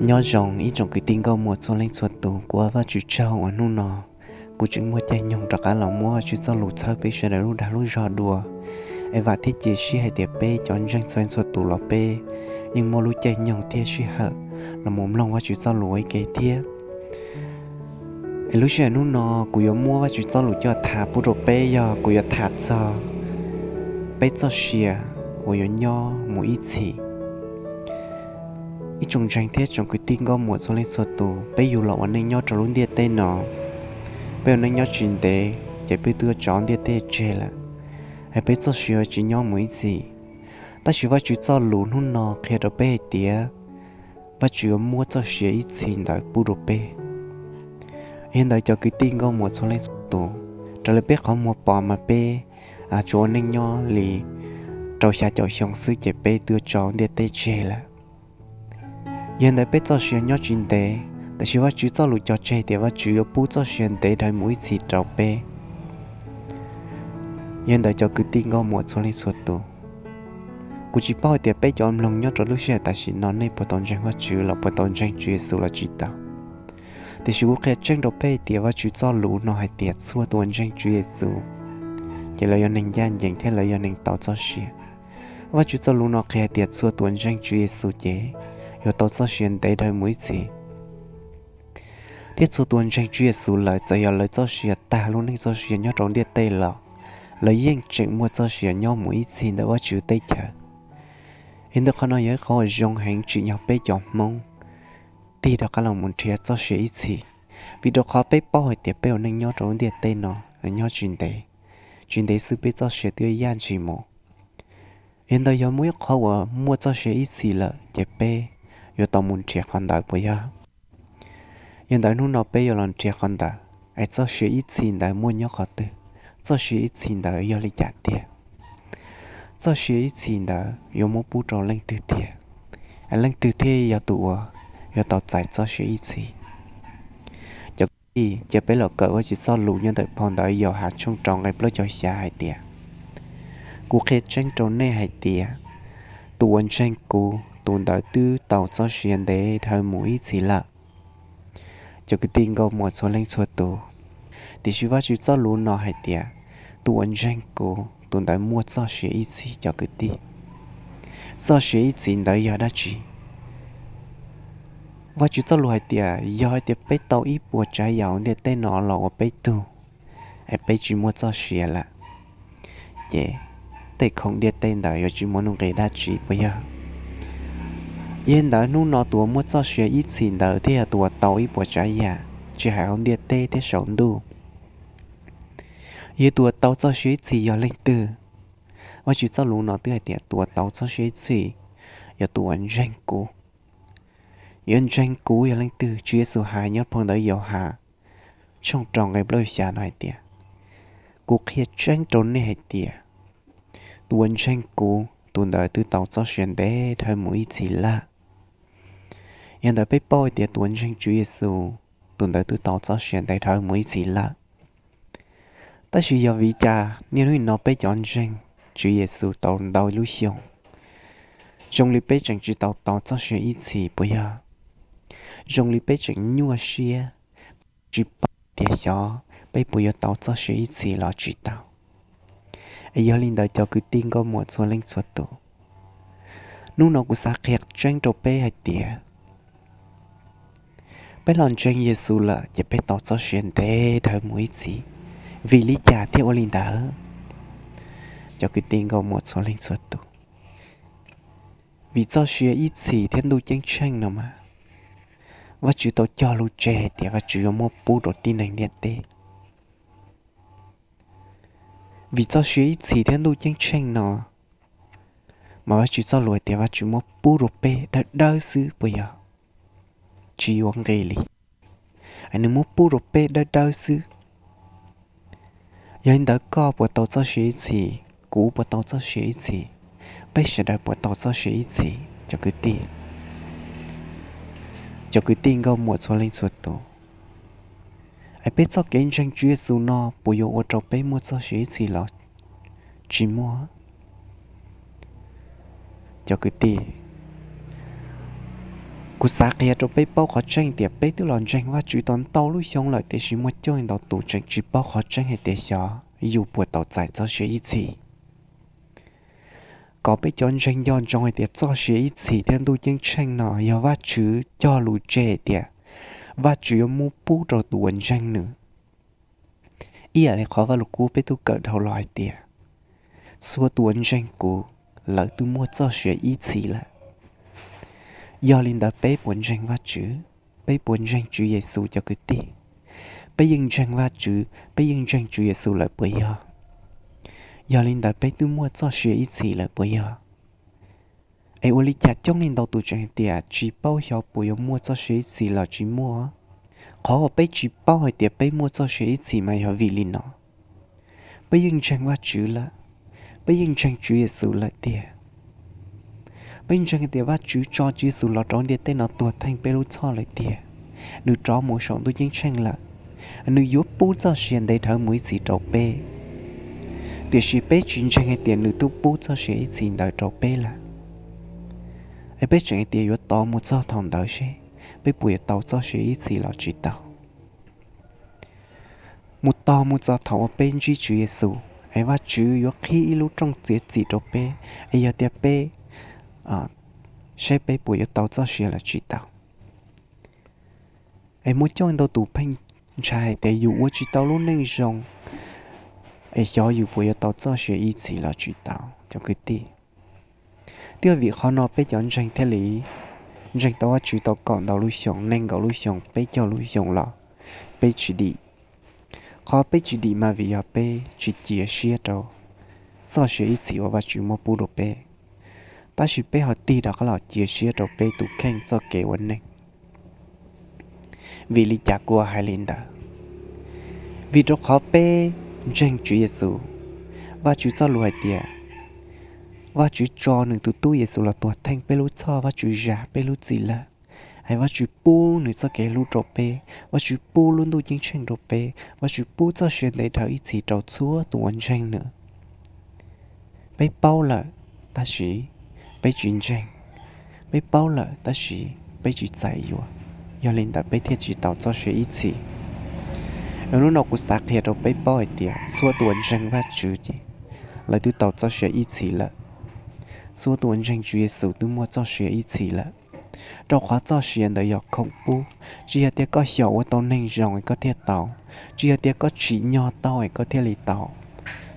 Nyob zoo ib tsoom kwv tij nkauj muam txhua leej txhua tus, kuv ua Vajtswv tsaug uas hnub no kuv tseem muaj caij nyoog rov qab los muab Vajtswv txoj lus txhawb peb sawv daws lub dag lub zog dua. Es vam thiab cia siab hais tias peb cov ntseeg txhua leej txhua tus los peb yeej muaj lub caij nyoog thiab sij hawm los mus mloog Vajtswv txoj lus ua ib ke thiab. Es lub sij hawm hnub no kuv yuav muab Vajtswv txoj lus coj tham pub rau peb yog kuv yuav tham txog peb txoj sia uas yuav nyob mus ib txhis. Ib tsoom ntseeg thiab tsoom kwv tij nkauj muam txhua leej txhua tus, peb yug los ua neej nyob rau lub ntiaj teb no, peb ua neej nyob tsis ntev ces peb twb yuav tso ntiaj teb tseg lawm, es peb txoj sia yuav tsis nyob mus ib txhis. Tab sis Vajtswv txoj lus hnub no qhia rau peb hais tias Vajtswv yuav muab txoj sia ib txhis ntawd pub rau peb. Yog li ntawd cov kwv tij nkauj muam txhua leej txhua tus, raws li peb qhov muag pom mas peb tsuas ua neej nyob li rau xya caum xyoo xwb ces peb twb yuav tso ntiaj teb tseg lawm. Yog li ntawd peb txoj sia nyob tsis ntev, tab sis Vajtswv txoj lus cog tseg tias Vajtswv yuav pub txoj sia ntev dhawv mus ib txhis rau peb. Yog li ntawd cov kwv tij nkauj muam txhua leej txhua tus, kuv tsis paub hais tias peb cov mloog nyob rau lub sij hawm tam sim no nej puas tau ntseeg Vajtswv los puas tau ntseeg Tswv Yexus los tsis tau. Tiam sis kuv qhia tseeb rau peb hais tias Vajtswv txoj lus no hais tias txhua tus uas ntseeg Tswv Yexus ces lawv yog neeg ncaj ncees thiab lawv yog neeg tau txoj sia. Vajtswv txoj lus no qhia hais tias txhua tus uas ntseeg Tswv Yexus ces yuav tau txoj sia ntev dhawv mus ib txhis. Thiab txhua tus uas ntseeg Tswv Yexus lawm txawm yog lawv txoj sia tag lub neej txoj sia nyob rau ntiaj teb los lawv yeej tseem muaj txoj sia nyob mus ib txhis ntawm Vajtswv teb chaws. Yog li ntawd qhov no yog ib qhov uas zoo heev tsim nyog peb cov Hmoob tig rov qab los mus nrhiav txoj sia ib txhis, vim rau qhov peb paub hais tias peb ua neej nyob rau lub ntiaj teb no nyob tsis ntev, tsis ntev xwb peb txoj sia twb yuav yaj ntshis mus. Yog li ntawd yog muaj ib qhov uas muaj txoj sia ib txhis lawm ces peb yuav tau mus nrhiav qhov ntawd puas yog? Yog li ntawd hnub no peb yuav los nrhiav qhov ntawd, es txoj sia ib txhis ntawd muaj nyob qhov twg? Txoj sia ib txhis ntawd yog li cas tiag? Txoj sia ib txhis ntawd yuav muab pub rau leej twg tiag? Es leej twg thiaj yog tus uas yuav tau txais txoj sia ib txhis? Cov kwv tij, cia peb los kawm Vajtswv txoj lus nyob ntawm phau ntawv Yauhas tshooj rau nqe plaub caug xya hais tias, kuv qhia tseeb rau nej hais tias tus uas ntseeg kuv, tus ntawd twb tau txoj sia ntev dhawv mus ib txhis lawm. Cov kwv tij nkauj muam txhua leej txhua tus, tiam sis Vajtswv txoj lus no hais tias tus uas ntseeg kuv, tus ntawd muaj txoj sia ib txhis cov kwv tij. Txoj sia ib txhis ntawd yog dab tsi? Vajtswv txoj lus hais tias yog hais tias peb tau ib puas tsav yam hauv ntiaj teb no los ua peb tug, es peb tsis muaj txoj sia lawm, ces tej khoom ntiaj teb ntawd yuav tsis muaj nuj nqis dab tsi puas yog? Yog li ntawd hnub no tus uas muaj txoj sia ib txhis ntawd thiaj yog tus uas tau ib puas tsav yam, tsis hais hauv ntiaj teb thiab saum ntuj. Yog tus uas tau txoj sia ib txhis yog leej twg? Vajtswv txoj lus no twb hais tias tus uas tau txoj sia ib txhis yog tus uas ntseeg kuv. Yuav ntseeg kuv yog leej twg? Tswv Yexus hais nyob phau ntawv Yauhas tshooj rau nqe plaub xya no hais tias, kuv qhia tseeb rau nej hais tias tus uas ntseeg kuv, tus ntawd twb tau txoj sia ntev dhawv mus ib txhis lawm. Yog li ntawd peb paub hais tias tus uas ntseeg Tswv Yexus, tus ntawd twb tau txoj sia ntev dhawv mus ib txhis lawm. Tab sis yog vim li cas niaj hnub no peb cov ntseeg Tswv Yexus tau ntau lub xyoo, zoo li peb tseem tsis tau tau txoj sia ib txhis puas yog? Zoo li peb tseem nyuaj siab, tsis paub tias xyov peb puas yuav tau txoj sia ib txhis los tsis tau. Es yog li ntawd cov kwv tij nkauj muam txhua leej txhua tus, hnub no kuv xav qhia tseeb rau peb hais tias peb los ntseeg Yexus lawm ces peb tau txoj sia ntev dhawv mus ib txhis. Vim li cas thiaj ua li ntawd? Cov kwv tij nkauj muam txhua leej txhua tus, vim txoj sia ib txhis thiab ntuj ceeb tsheej no mas Vajtswv tau cog lus tseg hais tias Vajtswv yuav muab pub rau tib neeg ntiaj teb. Vim txoj sia ib txhis thiab ntuj ceeb tsheej no mas Vajtswv txoj lus hais tias Vajtswv muab pub rau peb dawb dawb xwb puas yog? Tsis yuav nqi li, es nws muab pub rau peb dawb dawb xwb. Yog li ntawd koj puas tau txoj sia ib txhis, kuv puas tau txoj sia ib txhis, peb sawv daws puas tau txoj sia ib txhis cov kwv tij? Cov kwv tij nkauj muam txhua leej txhua tus, es peb txoj kev ntseeg Tswv Yexus no puas yuav ua rau peb muaj txoj sia ib txhis los tsis muaj? Cov kwv tij, Kuv xav qhia rau peb paub qhov tseeb tias peb twb los ntseeg Vajtswv tau ntau lub xyoo lawm, tiam sis muaj coob leej ntau tus tseem tsis paub qhov tseeb hais tias xyov yus puas tau txais txoj sia ib txhis. Kom peb cov ntseeg nco ntsoov hais tias txoj sia ib txhis thiab ntuj ceeb tsheej no yog Vajtswv cog lus tseg hais tias Vajtswv yuav muab pub rau tus uas ntseeg nws. Ib yam li qhov Vajluskub peb twb kawm dhau los hais tias, txhua tus uas ntseeg kuv, lawv twb muaj txoj sia ib txhis lawm. Yog li ntawd peb puas ntseeg Vajtswv? Peb puas ntseeg Tswv Yexus, cov kwv tij? Peb yeej ntseeg Vajtswv, peb yeej ntseeg Tswv Yexus lawm puas yog? Yog li ntawd peb twb muaj txoj sia ib txhis lawm puas yog? Es ua li cas coob leej ntau tus tseem hais tias tsis paub xyov puas yuav muaj txoj sia ib txhis los tsis muaj? Qhov uas peb tsis paub hais tias peb muaj txoj sia ib txhis mas yog vim li no: peb yeej ntseeg Vajtswv lawm, peb yeej ntseeg Tswv Yexus lawm tiag. Peb ntseeg hais tias Vajtswv tso Tswv Yexus los rau ntiaj teb no tuag theej peb lub txhoj lawm tiag. Nws rov mus saum ntuj ceeb tsheej lawm, nws yuav pub txoj sia ntev dhawv mus ib txhis rau peb. Tiam sis peb tsis ntseeg hais tias nws twb pub txoj sia ib txhis ntawd rau peb lawm. Es peb tseem hais tias yuav tos mus txog thaum ntawd seb peb puas yuav tau txoj sia ib txhis los tsis tau. Mus tos mus txog thaum uas peb ntsib Tswv Yexus es Vajtswv yuav qhib ib lub rooj txiav txim rau peb, es yog tias peb, seb peb puas yuav tau txoj sia los tsis tau. Es muaj coob ntau tus pheej ntshai hais tias yus ua tsis tau lub neej zoo, es xyov yus puas yuav tau txoj sia ib txhis los tsis tau, cov kwv tij. Twb yog vim qhov no peb cov ntseeg thiaj li ntseeg tau Vajtswv tau kaum ntau lub xyoo, nees nkaum lub xyoo, peb caug lub xyoo los peb tsis dim. Qhov peb tsis dim mas vim yog peb tsis cia siab rau txoj sia ib txhis uas Vajtswv muab pub rau peb, tab sis peb ho tig rov qab los cia siab rau peb tus kheej txoj kev ua neej. Vim li cas kuv hais li ntawd? Vim rau qhov peb ntseeg Tswv Yexus. Vajtswv txoj lus hais tias Vajtswv tso nws tus tub Yexus los tuag theej peb lub txhoj, Vajtswv zam peb lub txim lawm. Es Vajtswv pub nws txoj kev hlub rau peb, Vajtswv pub lub ntuj ceeb tsheej rau peb, Vajtswv pub txoj sia ntev dhawv ib txhis rau txhua tus uas ntseeg nws. Peb paub lawm, tab sis peb tsis ntseeg. Peb paub lawm tab sis peb tsis txais yuav, yog li ntawd peb thiaj tsis tau txoj sia ib txhis. Hnub no kuv xav qhia rau peb paub hais tias txhua tus uas ntseeg Vajtswv ces lawv twb tau txoj sia ib txhis lawm. Txhua tus uas ntseeg Tswv Yexus twb muaj txoj sia ib txhis lawm, rau qhov txoj sia ntawd yog khoom pub. Tsis yog tias koj xyaum ua tau neeg zoo es koj thiaj tau, tsis yog tias koj tsim nyog tau es koj thiaj li tau.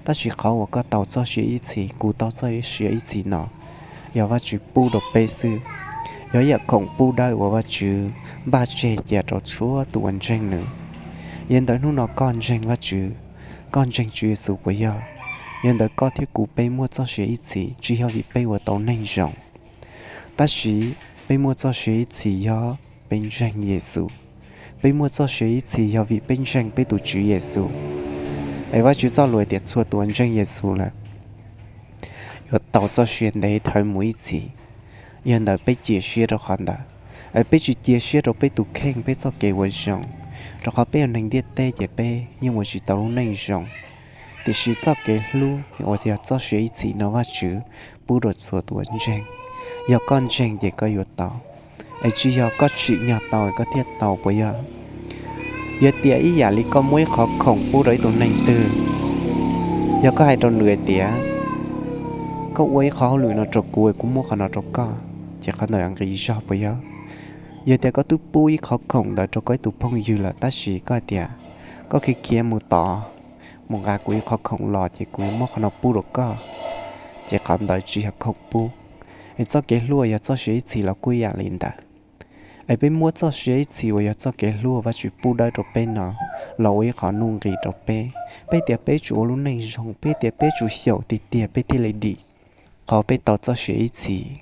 Tab sis qhov uas koj tau txoj sia ib txhis, kuv tau txoj sia ib txhis no, yog Vajtswv pub rau peb xwb. Yog ib yam khoom pub dawb uas Vajtswv npaj tseg cia rau txhua tus uas ntseeg nws. Yog li ntawd hnub no koj ntseeg Vajtswv, koj ntseeg Tswv Yexus puas yog? Yog li ntawd koj thiab kuv peb muaj txoj sia ib txhis tsis yog vim peb ua tau neeg zoo, tab sis peb muaj txoj sia ib txhis yog peb ntseeg Yexus. Peb muaj txoj sia ib txhis yog vim peb ntseeg peb tus Tswv Yexus. Es Vajtswv txoj lus hais tias txhua tus uas ntseeg Yexus lawm yuav tau txoj sia ntev dhawv mus ib txhis. Yog li ntawd peb cia siab rau qhov ntawd, es peb tsis cia siab rau peb tus kheej peb txoj kev ua zoo, rau qhov peb yog neeg ntiaj teb ces peb yeej ua tsis tau lub neej zoo. Tiam sis txoj kev hlub uas yog txoj sia ib txhis no Vajtswv pub rau txhua tus uas ntseeg. Yog koj ntseeg ces koj yuav tau, es tsis yog koj tsim nyog tau es koj thiaj tau puas yog? Yog tias ib yam li koj muab ib qhov khoom pub rau ib tug neeg twg, yog koj hais rau nws hais tias, koj ua ib qhov hauj lwm no rau kuv es kuv muab qhov no rau koj, ces qhov ntawd yuav nqis zog puas yog? Yog tias koj twb pub ib qhov khoom ntawd rau koj ib tug phooj ywg lawm tab sis koj hais tias, koj khiav khiav mus tod, mus nqa kuv ib qhov khoom los ces kuv yuav muab qhov no pub rau koj, ces qhov ntawd tsis yog khoom pub. Es txoj kev hlub uas yog txoj sia ib txhis los kuj ib yam li ntawd. Es peb muab txoj sia ib txhis uas yog txoj kev hlub uas Vajtswv pub dawb rau peb no los ua ib qhov nuj nqis rau peb. Peb tias peb tsum ua lub neej zoo, peb tias peb tsum xyaum tiag tiag peb thiaj li dim. Qhov peb tau txoj sia ib txhis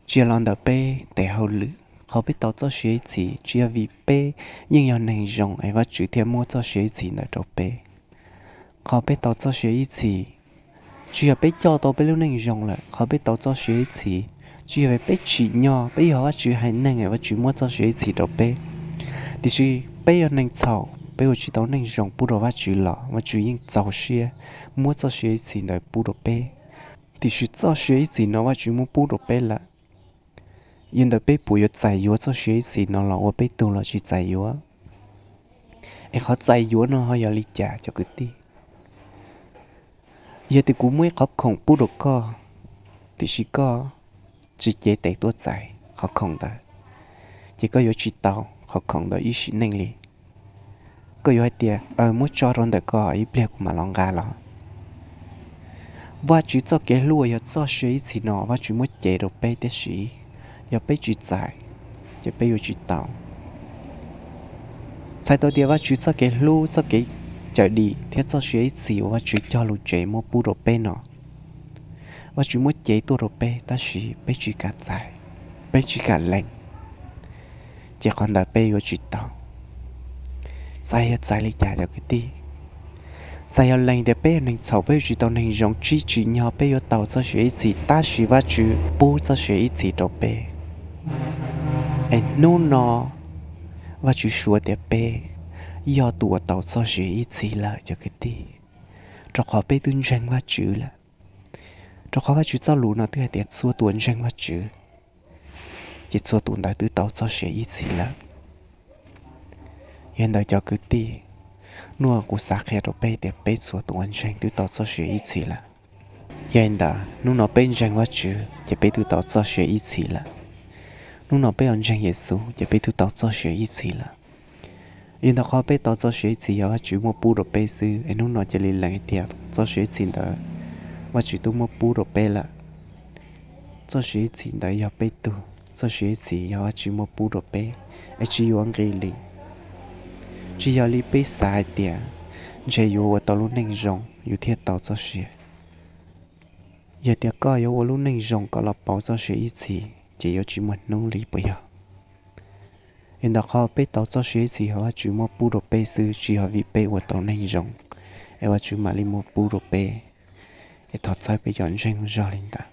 tsis yog los ntawm peb tes hauj lwm. Qhov peb tau txoj sia ib txhis tsis yog vim peb yeej yog neeg zoo es Vajtswv thiaj muab txoj sia ib txhis ntawd rau peb. Qhov peb tau txoj sia ib txhis tsis yog peb coj tau peb lub neej zoo lawm. Qhov peb tau txoj sia ib txhis tsis yog vim peb tsim nyog, peb yog Vajtswv haiv neeg es Vajtswv muab txoj sia ib txhis rau peb. Tiam sis peb yog neeg txhaum, peb ua tsis tau neej zoo pub rau Vajtswv los Vajtswv yeej txaus siab muab txoj sia ib txhis ntawd pub rau peb. Tiam sis txoj sia ib txhis no Vajtswv muab pub rau peb lawm. Yog ntawm peb puas yuav txais yuav txoj sia ib txhis no los ua peb tug los tsis txais yuav? Es qhov txais yuav no ho yog li cas cov kwv tij? Yog tias kuv muab ib qhov khoom pub rau koj, tiam sis koj tsis cev tes tuaj txais qhov khoom ntawd, ces koj yuav tsis tau qhov khoom ntawd ib sim neej li. Koj yuav hais tias, muab tso rau ntawm ko, ib pliag kuv mam los nqa los. Vajtswv txoj kev hlub uas yog txoj sia ib txhis no Vajtswv muab cev rau peb, tiam sis yog peb tsis txais, ces peb yuav tsis tau. Txhais tau tias Vajtswv txoj kev hlub, txoj kev cawm dim thiab txoj sia ib txhis uas Vajtswv cog lus tseg muab pub rau peb no, Vajtswv muab cev tuaj rau peb, tab sis peb tsis kam txais, peb tsis kam lees, ces qhov ntawd peb yuav tsis tau. Txais yog txais li cas cov kwv tij? Txais yog lees tias peb yog neeg txhaum, peb yuav tsis tau neeg zoo, tsis tsim nyog peb yuav tau txoj sia ib txhis, tab sis Vajtswv pub txoj sia ib txhis rau peb. Es hnub no Vajtswv suav tias peb yog tus uas tau txoj sia ib txhis lawm cov kwv tij, rau qhov peb twb ntseeg Vajtswv lawm. Rau qhov Vajtswv txoj lus no twb hais tias txhua tus uas ntseeg Vajtswv, ces txhua tus ntawd twb tau txoj sia ib txhis lawm. Yog ntawd cov kwv tij, hnub no kuv xav qhia rau peb tias peb txhua tus uas ntseeg twb tau txoj sia ib txhis lawm. Yog li ntawd hnub no peb ntseeg Vajtswv ces peb twb tau txoj sia ib txhis lawm. Hnub no peb los ntseeg Yexus ces peb twb tau txoj sia ib txhis lawm. Yog ntawm qhov peb tau txoj sia ib txhis yog Vajtswv muab pub rau peb xwb, es hnub no cia li lees hais tias txoj sia ib txhis ntawd Vajtswv twb muab pub rau peb lawm. Txoj sia ib txhis ntawd yog peb tug, txoj sia ib txhis yog Vajtswv muab pub rau peb, es tsis yuav nqi li. Tsis yog li peb xav hais tias ntshe yuav ua tau lub neej zoo yus thiaj tau txoj sia. Yog tias koj yuav ua lub neej zoo kom los pauv txoj sia ib txhis ces yuav tsis muaj hnub li puas yog? Yog ntawm qhov peb tau txoj sia ib txhis yog Vajtswv muab pub rau peb xwb, tsis yog vim peb ua tau neeg zoo es Vajtswv mam li muab pub rau peb, es thov txhawb peb cov ntseeg zog li ntawd.